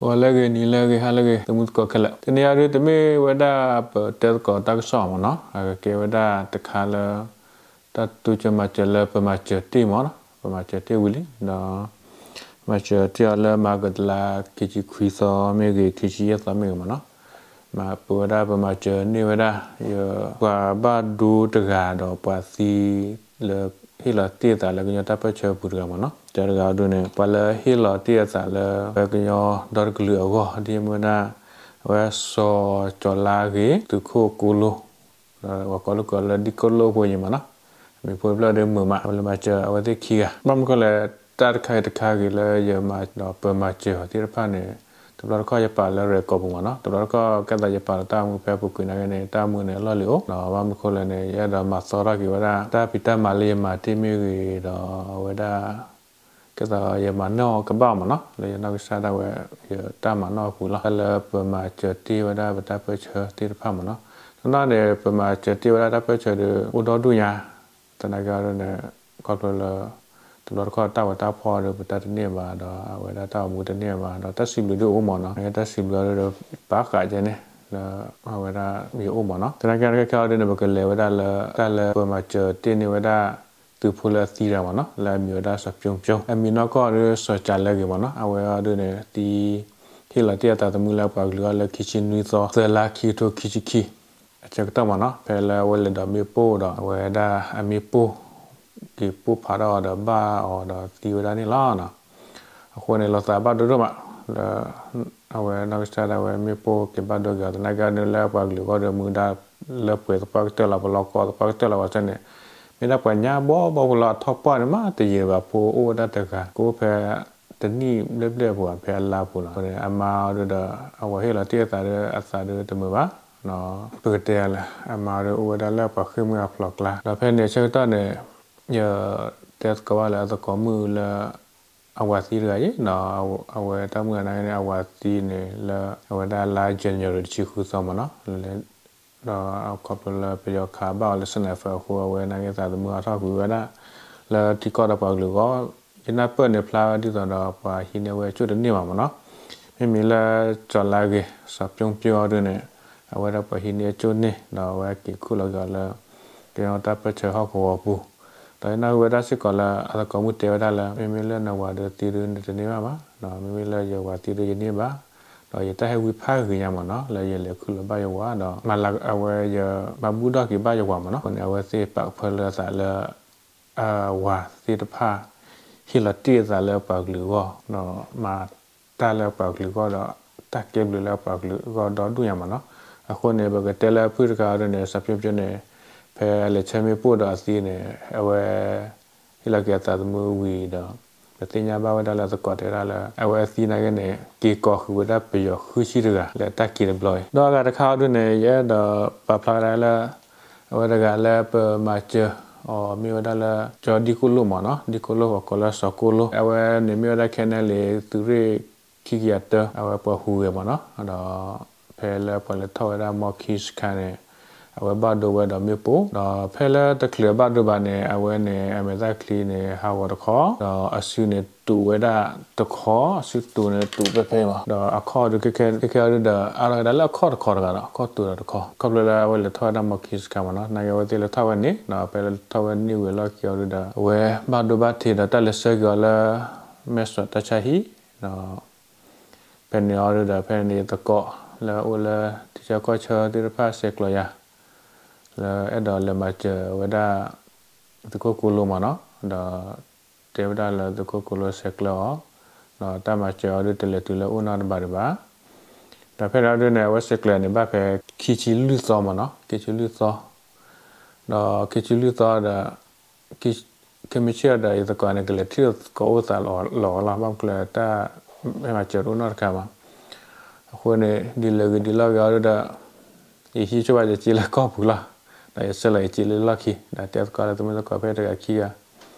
ဂီၤလၢအဂ့ၤ နံၤလၢအဂ့ၤ ဟါလၢအဂ့ၤ သမူသကိးခဲလၢာ်, တနံၤအံၤဒုး တမ့ၢ်ဝဲဒၣ်ပတဲသကိးတၢ်ကစီၣ်မ့ၢ်နီၤ, အကကဲဝဲဒၣ်တခါလၢ တၢ်တိစၢၤမၤစၢၤလၢပမၤစၢၤတ့ၢ်မ့ၢ်နီၤ, ပမၤစၢၤတ့ၢ်ဝံၤလံ ဒီး မၤစၢၤတ့ၢ်အီၤလၢမၤကတလါ ခံဆံခွံသီမ့ၢ်ဂ့ၤ ခံဆံယဲၢ်သီမ့ၢ်ဂ့ၤမ့ၢ်နီၤ, မၤပဝဲဒၣ်ပမၤစၢၤန့ၢ်ဝဲဒၣ် ယပှၤဘၣ်ဒိတဂၤဒီးပှၤသံ လၢဟ့ၣ်လီၤတ့ၢ်အသးလၢကညီတၢ်ပၢၢ်ဆၢအပူၤတဂၤမ့ၢ်နီၤ, တဂၤအီၤဒုးန့ၣ် ပှၤလၢဟ့ၣ်လီၤတ့ၢ်အသးလၢ ပကညီဒီတကလုာ်အဂီၢ် ဒ်မ့ၢ်ဝဲဒၣ် အဝဲစီၤကၠီၤလါဂ့ၤ သုးခိၣ်ကိလိ ဒီးပှၤကိးလိာ်ကီးလၢဒံကိလိဖိအံၤမ့ၢ်နီၤ, အမံၤဖိတဖျၢၣ်ဒုးမုာ်မး အဝဲလၢမၤစၢၤအဝဲသ့ၣ်ခံဂၤ, ဘၣ်မနုၤဃိလဲၣ် တၢ်တခါအံၤတခါဂ့ၤလၢယမၤဒီးပမၤစၢၤအီၤသ့ၣ်တဖၣ်န့ၣ် တဘျီတခီၣ်ယပာ်လၢရဲၣ်ကီၢ်ပူၤမ့ၢ်နီၤ, တဘျီတခီၣ်ကဲသးယပာ်လီၤတၢ်မူဖဲအပူၤကွံာ်နာ်က့န့ၣ် တၢ်မူန့ၣ်အလီၢ်လံၤအိၣ်, ဒီးဘၣ်မနုၤဃိလဲၣ်န့ၣ် ယအဲၣ်ဒိးမၤသီထီၣ်က့ၤဝဲဒၣ် တၢ်ဖံးတၢ်မၤလၢယမၤတ့ၢ်မ့ၢ်ဂ့ၤဒီး အဝဲဒၣ် ကဲသးယမၤနီၣ်ကဘၣ်အီၤမ့ၢ်နီၤ, လၢယနီၢ်ကစၢ်ဒၣ်ဝဲ ယတၢ်မၤနီၣ်အပူၤလီၤ, တၢ်လၢပမၤစၢၤတ့ၢ်ဝဲဒၣ်ပတၢ်ပၢၢ်ဆၢသ့ၣ်တဖၣ်မ့ၢ်နီၤ, တနီၤန့ၣ် ပမၤစၢၤတ့ၢ်ဝဲဒၣ်တၢ်ပၢၢ်ဆၢဒုး အိၣ်ဒီဒူၣ်ညါ, သနာ်က့အီၤဒုးန့ၣ် ခီဖျိလၢ တဘျီတခီၣ်တၢ်ဝဲတၢ်ဖီၣ်ဒီး ပတၢ်တန့ၢ်ဘၣ်ဒီး အဝဲဒၣ်တၢ်အိၣ်မူတန့ၢ်ဘၣ်ဒီး တၢ်စံးဘျုးဒုးအိၣ်မ့ၢ်နီၤ, တၢ်စံးဘျုးအီၤဒုးဒီး ပာ်ဃာ်ကဲန့ၣ် လၢအဝဲဒၣ်မ့ၢ်အိၣ်မ့ၢ်နီၤ, သနာ်က့ခဲခဲအီၤဒုးန့ၣ် ပကလဲၤဝဲဒၣ်လၢ တၢ်လၢပမၤစၢၤတ့ၢ်န့ၢ်ဝဲဒၣ် သုးဖိလၢအသံတဂၤမ့ၢ်နီၤ, လၢအမံၤဝဲဒၣ်စီၤပျိပျိ အမံၤနီၢ်ကီၢ်ဒုးစီၤကၠၤလၢဂ့ၤမ့ၢ်နီၤ, အဝဲအီၤဒုးန့ၣ် သံ ဟ့ၣ်လီၤတ့ၢ်အသးသမူလၢပှၤကလုာ်အဂီၢ်လၢခံဆံနွံသီ သၢလါခံကထိခံဆံခံ အဆၢကတီၢ်မ့ၢ်နီၤ, ဖဲလၢအဝဲလဲၤဒိးမ့ၣ်ပိၢ်ဒီး အဝဲဒၣ်အမ့ၣ်ပိၢ် က့ၤပိၢ်ဖးထီၣ်အီၤဒီးဘၣ်အီၤဒီးသံဝဲဒၣ်န့ၣ်လီၤ. အဃိန့ၣ် လီၤသးဘၣ်ဒိဒိၣ်မး လၢ အဝဲနီၢ်ကစၢ်ဒၣ်ဝဲမ့ၣ်ပိၢ်က့ၤဘၣ်ဒိက့ၤအီၤ သနာ်က့ဒုးလၢပှၤကလုာ်အဂီၢ်ဒီး မူဒါလၢပှဲၤသပှၢ်ကတၢၢ်လီၤ ပလီၢ်ကီသပှၢ်ကတၢၢ်လီၤ ဘၣ်ဆၣ်န့ၣ် မ့ၢ်ဒၣ်ပှၤညါဘီဘီဖိလီၤ အထီၣ်ပှၢ်န့ၣ်မးတယံာ်ဘၣ် ဖိအိၣ်ဝဲဒၣ်တဂၤ ကအိၣ်ဖဲ တနံၣ်ဘျဲၣ်ဘျဲၣ်အပူၤ ဖဲအလါပူၤလီၤ. အဃိန့ၣ် အမါအီၤဒုးဒီး အဝဲဟ့ၣ်လီၤတ့ၢ်အသးဒီးအသးဒုးတမုာ်ဘၣ် ပကတဲလဲၣ် အမါအီၤဒုးအိၣ်ဝဲဒၣ်လၢပှၤဃ့ၢ်မှံဟးဖျိးကျါ ဒီးဖဲန့ၣ်အဆၢကတီၢ်န့ၣ် ယတဲသကိးဘၣ်လၢအသကိးမုၣ်လၢ အဝၤသံတဂၤအံၤ အဝဲတၢ်မုၣ်အနာ်က့န့ၣ် အဝၤသံန့ၣ်လၢ အဝဲဒၣ်လါ January တဆံဃုသီမ့ၢ်နီၤ ဒီးအခီဖျိလၢပယီၤခးဘၣ်အီၤလၢ sniper အဃိ အဝဲနာ်က့သးသမူအထီၣ်ကွံာ်ဝဲဒၣ် လၢထံကီၢ်ဒီးပှၤကလုာ်အဂီၢ် ယနၢ်ပၢၢ်န့ၣ်ဖျါဝဲဒ်သိးဒီးပှၤဟံးန့ၢ်ဝဲအကၠိၣ်တန့ၢ်ဘၣ်မ့ၢ်နီၤ မ့မ့ၢ်လၢ ကၠီၤလါဂ့ၤ စီၤပျိပျိအီၤဒုးန့ၣ် အဝဲဒၣ်ပှၤဟံးန့ၢ်အကၠိၣ်န့ၢ် ဒီးအဝဲက့ၤခူၣ်လီၤက့ၤအီၤလၢ ကညီတၢ်ပၢၢ်ဆၢဟီၣ်ကဝီၤပူၤ ဒီးယနၢ်ဟူဝဲဒၣ်စ့ၢ်ကီးလၢ အသကိးမုၣ်တဲဝဲဒၣ်လၢ မ့မ့ၢ်လၢနဝၤဒီးသံဒုးနတန့ၢ်ဘၣ်ဘၣ်, မ့မ့ၢ်လၢယဝၤသံဒုးယန့ၢ်ဘၣ်, ဒီးယတၢ်ဟဲဝံဖးဂ့ၤညါမ့ၢ်နီၤ လၢယလဲၤခူၣ်လီၤဘၣ်ယဝၤဒီး မၤလၢအဝဲယမၤဘူၣ်ထီၣ်က့ၤဘၣ်ယဝၤမ့ၢ်နီၤ အဃိန့ၣ် အဝဲသ့ၣ်ပာ်ကဖၢလၢအသးလၢ အဝၤသ့ၣ်တဖၣ် ဟ့ၣ်လီၤတ့ၢ်အသးလၢပှၤကလုာ်အဂီၢ် ဒီးမၤတၢ်လၢပှၤကလုာ်အဂီၢ်ဒီး တၢ်ကဲဘျုးလၢပှၤကလုာ်အဂီၢ်ဒီဒူၣ်ညါမ့ၢ်နီၤ. အဃိန့ၣ် ပကတဲလၢအဖုၣ်တခါအီၤဒ်န့ၣ် စီၤပျိပျိန့ၣ် ဖဲအလဲၤဆၢမ့ၣ်ပိၢ်ဒီးအသံန့ၣ် အဝဲ ဟ့ၣ်လီၤက့ၤအသးသမူဝံၤဒီး ပသ့ၣ်ညါဘၣ်ဝဲဒၣ်လၢသကိးတဲဝဲဒၣ်လၢ အဝဲအသံနာ်က့န့ၣ် က့ၤကိးဃုာ်ဝဲဒၣ်ပယီၤဃုဆံတဂၤ လၢတၢ်က့ၤတဘျီအံၤ ဒီးအဂၤတခါအီၤဒ်န့ၣ် ယအဲၣ်ဒိးပာ်ဖျါဝဲဒၣ်လၢ အဝဲတဂၤလၢပမၤစၢၤအီၤမ့ၢ်ဝဲဒၣ်လၢ ကၠီဒံကိၣ်လိၣ်မ့ၢ်နီၤ ဒံကိၣ်လိၣ် ပှၤကိးလၢစီၤကိၣ်လိၣ် အဝဲန့ၣ်မ့ၢ်ဝဲဒၣ် ခဲနဲလံ သုးရ့ၣ်ခံကယၤတၢ အဝဲပှၤဟူးဂဲၤမ့ၢ်နီၤ ဒီး ဖဲလၢပှၤလဲၤထီၣ်ဝဲဒၣ် မီခံစခါန့ၣ် အဝဲဘၣ်ဒိဝဲဒီးမ့ၣ်ပိၢ် ဒီးဖဲလၢတချုးအဘၣ်ဒိဘၣ်န့ၣ် အဝဲန့ၣ် အမဲာ်သၣ်ချံန့ၣ် ဟးဂီၤတခီ ဒီးအစုန့ၣ်တူာ်ဝဲဒၣ်တခီ အစုတူာ်န့ၣ်တူာ်ဖဲဖဲမး ဒီးအခီၣ်ဒုးခဲခဲအီၤဒုးဒီး အါထီၣ်က့ၤဒၣ်လၢအခီၣ်တခီတဂၤဒီး အခီၣ်တူာ်ဒီးတခီ ခီဖျိလၢအဝဲလဲၤထီၣ်ဝဲဒၣ် မီခံစခါမးနီၤ နာ်က့အဝဲသ့ၣ်လဲၤထီၣ်ဝဲန့ၣ် ဒီးဖဲလဲၤထီၣ်ဝဲန့ၣ်ဝံၤအလီၢ်ခံအီၤဒုးဒီး အဝဲဘၣ်ဒိဘၣ်ထံးဒီးတၢ်လဲၤဆှၢက့ၤအီၤလၢ မဲၢ်စီၤတၢ်ဆါဟံၣ် ဒီး ဖဲန့ၣ်အီၤဒုးဒီး ဖဲန့ၣ်သကိးလၢအအိၣ်လၢ ထံဆၢကီၢ်ဆၢသ့ၣ်တဖၣ်ဆဲးကျိးယၤ လၢအဲၣ်ဒိးလဲၤမၤစၢၤဝဲဒၣ် သုးခိၣ်ကိၣ်လိၣ်မးနီၤ ဒီး တဲဝဲဒၣ်လၢသုးခိၣ်ကိၣ်လိၣ်ဆဲးကျိးအီၤ ဒီးတၢ်မၤစၢၤအီၤဒုးတလဲၤတုၤလၢအအိၣ်နီတဘ့ၣ်ဒံးဘၣ် ဒီးဖဲန့ၣ်အီၤဒုးန့ၣ် အဝဲဆဲးကျိးန့ၣ်ဘၣ်ဖဲ ခံဆံလွံၢ်သီမးနီၤ ခံဆံလွံၢ်သီ ဒီးခံဆံလွံၢ်သီဒီး ခဲမုၢ်ဆ့ၣ်ဒီး ယသကိးန့ၣ် ကလဲၤထံၣ်သကိးအိၣ်သးလီၤလီၤ ဘၣ်မနုၤလဲၣ် တၢ် မ့ၢ်မၤစၢၤတအိၣ်နီတခါမး အဃိန့ၣ် ဒ်လဲၣ်ဂ့ၤဒ်လဲၣ်ဂ့ၤအီၤဒုးဒီး ယဟံးဆိဘၣ်ယစ့လၢကီၢ်ပူၤလီၤ ဒီးယဆှၢလီၤယစ့လၢလီၢ်ခံ ဒီးတဲသကိးလၢသမုၢ်သကိးဖဲတဂၤခံဂၤ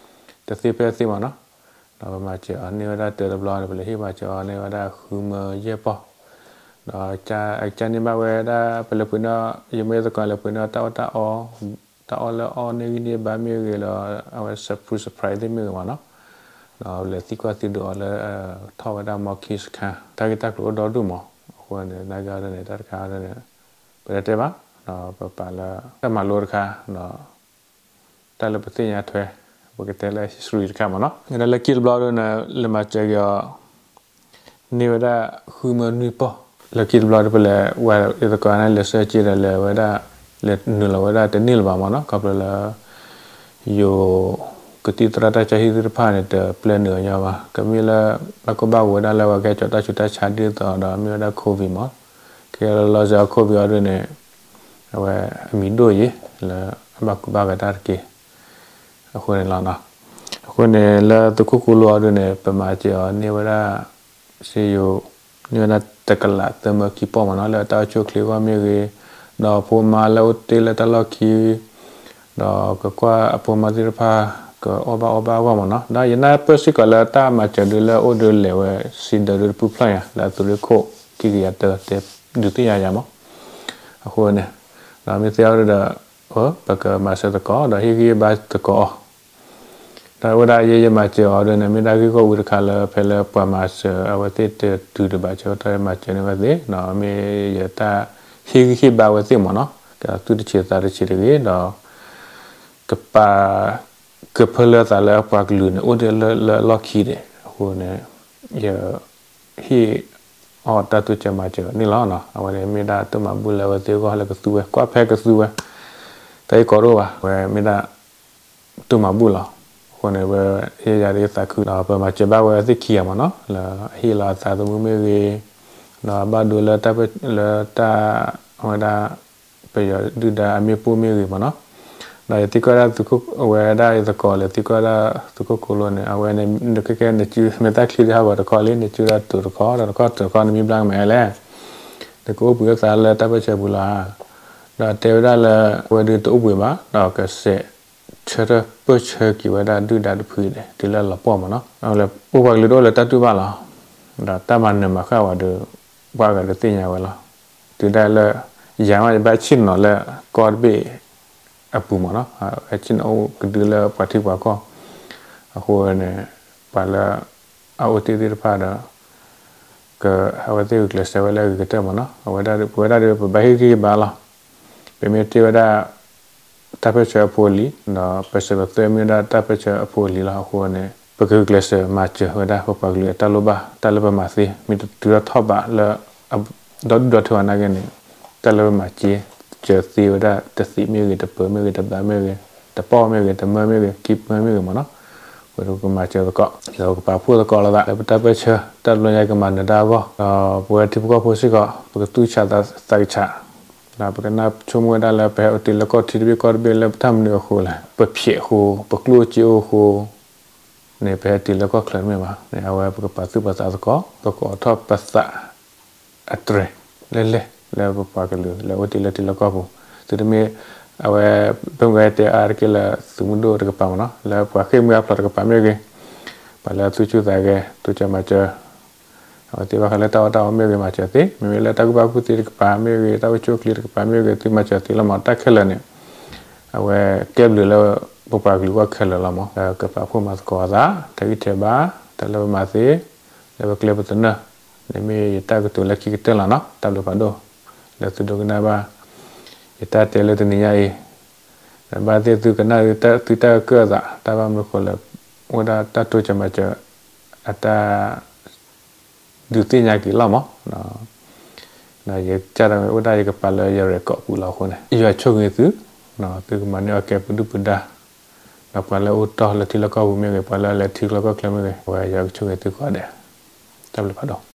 တသ့ဖဲသ့မးနီၤ ဒီးပမၤစၢၤအီၤန့ၢ်ဝဲဒၣ်တၢ်တဘျီန့ၣ် ပလဲၤဟ့ၣ်မၤစၢၤအီၤန့ၢ်ဝဲဒၣ်ဃုမၢယဲၢ်ပီၢ် ဒီးအကၢန့ၢ်ဘၣ်ဝဲဒၣ် ပလဲၤပှ့ၤန့ၢ် ယမ့ၢ်သကိးလဲၤပှ့ၤန့ၢ်တၢ်အီၣ်တၢ်အီ တၢ်အီၣ်လၢအီၣ်န့ၢ်ဂံၢ်န့ၢ်ဘါမ့ၢ်ဂ့ၤဒီး အဝဲ surprise surprise သ့ၣ်မ့ၢ်ဂ့ၤမးနီၤ ဒီးလဲၤသံကွၢ်သံဒုးအီၤလၢ ထီၣ်ဝဲဒၣ် မီခံစခါ တၢ်ဂ့ၢ်တၢ်ကျိၤအိၣ်ဒီဒူၣ်မး. အဃိန့ၣ် နာ်က့အီၤဒ်န့ၣ် တၢ်တခါအီၤဒ်န့ၣ် ပတတဲဘၣ်, ဒီးပပာ်လၢတၢ်မၤလိတခါ, ဒီး တၢ်လၢပသ့ၣ်ညါထွဲ, ပကတဲလၢ history တခါမးနီၤ. ဝဲဒၣ်လၢခံတဘျီဒ်န့ၣ် လဲၤမၤစၢၤက့ၤအီၤ န့ၢ်ဝဲဒၣ်ဃုမၢနွံပီၢ်. လၢခံတဘျီဒ်ပလဲၤဝဲဒၣ်ယသကိးန့ၣ် လဲၤဆၢက့ၤဒီးလဲၤဝဲဒၣ် လဲၤနုာ်လီၤဝဲဒၣ်တန့ၢ်လၢၤဘၣ်မးနီၤ. ခီဖျိလၢ ယိၤ ကသံၣ်သရၣ်တၢ်ဆါဟံၣ်သ့ၣ်တဖၣ်န့ၣ် တပျဲနုာ်အညီဘၣ်. ကမ့ၢ်လၢ ဘၣ်ကိၢ်ဘၣ်ဂီၤဝဲဒၣ်လၢအဝဲကဟဲကၠီၤတၢ်ဆူးတၢ်ဆါဒ်သိးဒီးမ့ၢ်ဝဲဒၣ် COVID မး. ကဲလီၤလီၤစ့ၢ်အီၤ COVID အီၤဒ်န့ၣ် အဝဲအမံၤဒိၣ်ယံၤ လၢအဘၣ်ကူဘၣ်ဂာ်တၢ်တက့ၢ်. အဃိန့ၣ်လီၤ. အဃိန့ၣ်လၢသုးခိၣ်ကိလိအီၤဒ်န့ၣ် ပမၤစၢၤအီၤန့ၢ်ဝဲဒၣ် စ့ယိၤ န့ၢ်ဝဲဒၣ်တကလးသၢမၢခံပီၢ်မးနီၤ လၢအတၢ်အိၣ်ဆူၣ်အိၣ်ချ့အဂီၢ်မ့ၢ်ဂ့ၤ, ဒီးအဖိမါလၢအအိၣ်တ့ၢ်လၢတၢ်လီၢ်ခံ ဒီးကကွၢ်အဖိမါသ့ၣ်တဖၣ် ကအီၣ်ဘၣ်အီဘၣ်အဂီၢ်မးနီၤ. ဒီးယနၢ်ပၢၢ်စ့ၢ်ကီးလၢတၢ်မၤစၢၤဒုးလၢအအိၣ်ဒုးလဲၤဝဲ စံးဒၢးဒုးတပူၤဖျၢၣ်ညါ လၢအသုးရ့ၣ်ခိၣ် ခံကယၤတၢ တဲဒုးသ့ၣ်ညါယၤမး. အဃိန့ၣ် ဒီးမ့ၢ်သ့အီၤဒုးဒီး ပကမၤစၢၤသကိး ဒီးဟ့ၣ်ဂံၢ်ဟ့ၣ်ဘါသကိးအီၤ ဒီးအဝဲဒၣ်ယဲယမၤစၢၤအီၤဒ်န့ၣ် မ့ၢ်ဒၣ်ဂ့ၢ်ဂီၢ်ဝံတခါလၢ ဖဲလၢပှၤမၤစၢၤအဝဲသ့ၣ်တတုၤဒံးဘၣ်ဆၢကတီၢ်မၤစၢၤန့ၢ်အဝဲသ့ၣ်, မ့ၢ်ယတၢ်ဟ့ၣ်ဂံၢ်ဟ့ၣ်ဘါအဝဲသ့ၣ်မးနီၤ, ကသူၣ်တဆံးသးတဆံးတဂ့ၤ, ဒီး ကပာ် ကဖၢလၢသးလၢအပှၤကလုာ်န့ၣ် အိၣ်ဒၣ်လၢလၢအလီၢ်ခံဒံး, အဃိန့ၣ် ယ ဟ့ၣ်အီၤတၢ်တိစၢၤမၤစၢၤန့ၣ်လီၤ. အဝဲန့ၣ်မ့ၢ်ဒၣ်တၢ်မၤဘူၣ်လၢအဝဲသ့ၣ်အဂီၢ်လၢကသူဝဲ ကွၢ်ဖဲကသူဝဲ တၢ်ဂ့ၢ်ကီတအိၣ်ဘၣ်, အဝဲမ့ၢ်ဒၣ် တၢ်မၤဘူၣ်လီၤ. အဃိန့ၣ် ဝဲယဲယၤဒ်သးခု ဒီးပမၤစၢၤဘၣ်ဝဲသ့ၣ်ခံဂၤမးနီၤ လၢအဟ့ၣ်လီၤအသးသမူမ့ၢ်ဂ့ၤ, ဒီးဘၣ်ဒိလၢတၢ် လၢတၢ် အဝဲဒၣ် ပယီၤဒုၣ်ဒါအမ့ၢ်ပိၢ်မ့ၢ်ဂ့ၤမးနီၤ, ဒီးယသံကွၢ်ဒၣ်သုးခိၣ် အဝဲဒၣ်ယသကိးလဲၤသံကွၢ်ဒၣ်သုးခိၣ်ကိလိန့ၣ် အဝဲန့ၣ် နကဲကဲနစု မ့ၢ်တၢ်ချံဒ်ဟးဂီၤတခီလံ နစုဒၣ်တိၤတခီ ဒီးတခီတိၤတခီ နမံဘျါကမးလဲၣ်, နကအိၣ်ဘှံးအိၣ်သါလၢတၢ်ပၢၢ်ဆၢပူၤလီၤဧါ. ဒီးတဲဝဲဒၣ်လၢ အဝဲဒုးတအိၣ်ဘှံးဘၣ် ဒီးကစဲး ဆၢထၢၣ်ပၢၢ်ဆၢက့ၤဝဲဒၣ်ဒုၣ်ဒါတဖုန့ၣ် တုၤလၢအလီၤပှီၢ်မးနီၤ, အဝဲလၢပပှၤကလုာ်တအိၣ်လၢတၢ်တူၢ်ဘၣ်လီၤ. ဒီးတၢ်မၤနၢၤမၤဃၣ်ဝဲဒီး ပှၤဂၤဒီးသ့ၣ်ညါဝဲလီၤ. တုၤဒၣ်လၢ ယၤမးယဘၣ်ဆ့ၣ်နီၤလၢကီၢ်တဘ့ၣ်အပူၤမးနီၤ, ဟဲဆ့ၣ်နီၤအိၣ်ကဒုလၢပှၤထံပှၤကီၢ်, အဃိန့ၣ် ပှၤလၢ အအိၣ်တ့ၢ်သ့ၣ်တဖၣ်ဒီး က အဝဲသ့ၣ်ဂုာ်ကျဲးစၢးဝဲလၢအဂ့ၤကတၢၢ်မးနီၤ, အဝဲဒၣ် ပဝဲဒၣ်ဒီးပဘၣ်ဟ့ၣ်ဂံၢ်ဟ့ၣ်ဘါလီၤ. ပမ့ၢ်တ့ၢ်ဝဲဒၣ် တၢ်ပၢၢ်ဆၢအဖိအလံၤ ဒီးပစၢၤပသွဲၣ်မ့ၢ်ဝဲဒၣ်တၢ်ပၢၢ်ဆၢအဖိအလံၤလီၤ. အဃိန့ၣ် ပကဂုာ်ကျဲးစၢးမၤစၢၤဝဲဒၣ်ပပှၤကလုာ်အတၢ်လိၣ်ဘၣ် တၢ်လၢပမၤသ့ မ့ၢ်တတုၤထီၣ်ထီၣ်ဘးလၢ ဒီဒူၣ်ဒီထၢအနာ်က့န့ၣ် တၢ်လၢပမၤစၢၤသ့ဝဲဒၣ် တသံးမ့ၢ်ဂ့ၤ တပၢၤမ့ၢ်ဂ့ၤ တဘးမ့ၢ်ဂ့ၤ တပီၢ်မ့ၢ်ဂ့ၤ တမၢမ့ၢ်ဂ့ၤ ခံမၢမ့ၢ်ဂ့ၤမးနီၤ, ပကမၤစၢၤသကိး ဒီးပကပာ်ဖှိၣ်သကိးလိာ်သး လၢပတၢ်ပၢၢ်ဆၢ တၢ်ဘျီညါကမၤနၢၤတၢ်အဂီၢ် ဒီးပဝဲထံဖိကီၢ်ဖိစ့ၢ်ကီး ပကသူၣ်ဆးသးကဆး ဒီးပကနၢ်ဆိကမိၣ်ဝဲဒၣ်လၢပဟဲအိၣ်တ့ၢ်လၢကီၢ်ထံတဘ့ၣ်ကီၢ်တဘ့ၣ်လၢပတၢ်မနုၤအဃိလဲၣ်, ပဖျဲးအဃိ ပကျိၣ်စ့အိၣ်အဃိန့ၣ် ပဟဲတ့ၢ်လၢကီၢ်ချၢတမ့ၢ်ဘၣ်န့ၣ် အဝဲပကပာ်သူၣ်ပာ်သးသကိး ပကအိးထီၣ်ပသး အတြဲၤ လဲၢ်လဲၢ် လၢပပှၤကလုာ်လၢအိၣ်တ့ၢ်လၢထံလၢကီၢ်ပူၤ, သုတမ့ၢ် အဝဲ ပမ့ၢ်တဲအါတက့ၢ်လၢသုးမုၢ်ဒိၣ်တကပၤမးနီၤ လၢပှၤဃ့ၢ်မှံဟးဖျိးတကပၤမ့ၢ်ဂ့ၤ, ပှၤလၢသူၣ်ဆူၣ်သးဂဲၤ သူၣ်စၢၤမၤစၢၤ အဝဲသ့ၣ်ဘၣ်ဃးလၢတၢ်အီၣ်တၢ်အီမ့ၢ်ဂ့ၤ မၤစၢၤသ့, မ့မ့ၢ်လၢတၢ်ကူၣ်ဘၣ်ကူၣ်သ့တကပၤမ့ၢ်ဂ့ၤ တၢ်အိၣ်ဆူၣ်အိၣ်ချ့တကပၤမ့ၢ်ဂ့ၤ သုမၤစၢၤသ့လီၤမး တၢ်ခဲလၢာ်န့ၣ် အဝဲကဲဘျုးလၢပပှၤကလုာ်ဂီၢ်ခဲလၢာ်လီၤမး, ကပာ်ဖှိၣ်မၤသကိးအသး ထဲးဂံၢ်ထဲးဘါ တၢ်လၢပမၤသ့ လၢပကျဲပသနၢၣ်န့ၣ် မ့ၢ်ယတၢ်ကတိၤလၢခံကတၢၢ်လီၤနီၤ, တၢ်ဘျုးဖးဒိၣ် လၢသုဒိကနၣ်ဘၣ် ယတၢ်တဲလၢတနံၤညါအံၤ, ဒီးဘၣ်သ့ၣ်သုကနၣ်သုတၢ်ကၢၣ်အသး တၢ်ဘၣ်မနုၤဃိလဲၣ် အိၣ်ဒၣ်တၢ်တိစၢၤမၤစၢၤ အတၢ် ဒုးသ့ၣ်ညါက့ၤလီၤမး, ဒီးယကစၢ်ဒၣ်ဝဲအိၣ်ဒၣ်ယကပၤလၢယရဲၣ်ကီးပူၤလီၤအဃိန့ၣ် ယွၤဆိၣ်ဂ့ၤသု, သုကမၤန့ၢ်အီၣ်ကဲပဒုၣ်ပဒါ, ဒီးပှၤလၢအိၣ်တီၢ်လၢထံလီၢ်ကီၢ်ပူၤမ့ၢ်ဂ့ၤ ပှၤလၢလဲၤထံလီၢ်ကီၢ်ချၢမ့ၢ်ဂ့ၤ အဝဲယွၤကဆိၣ်ဂ့ၤသုကိးဂၤဒဲး, တၢ်ဘျုးဖးဒိၣ်.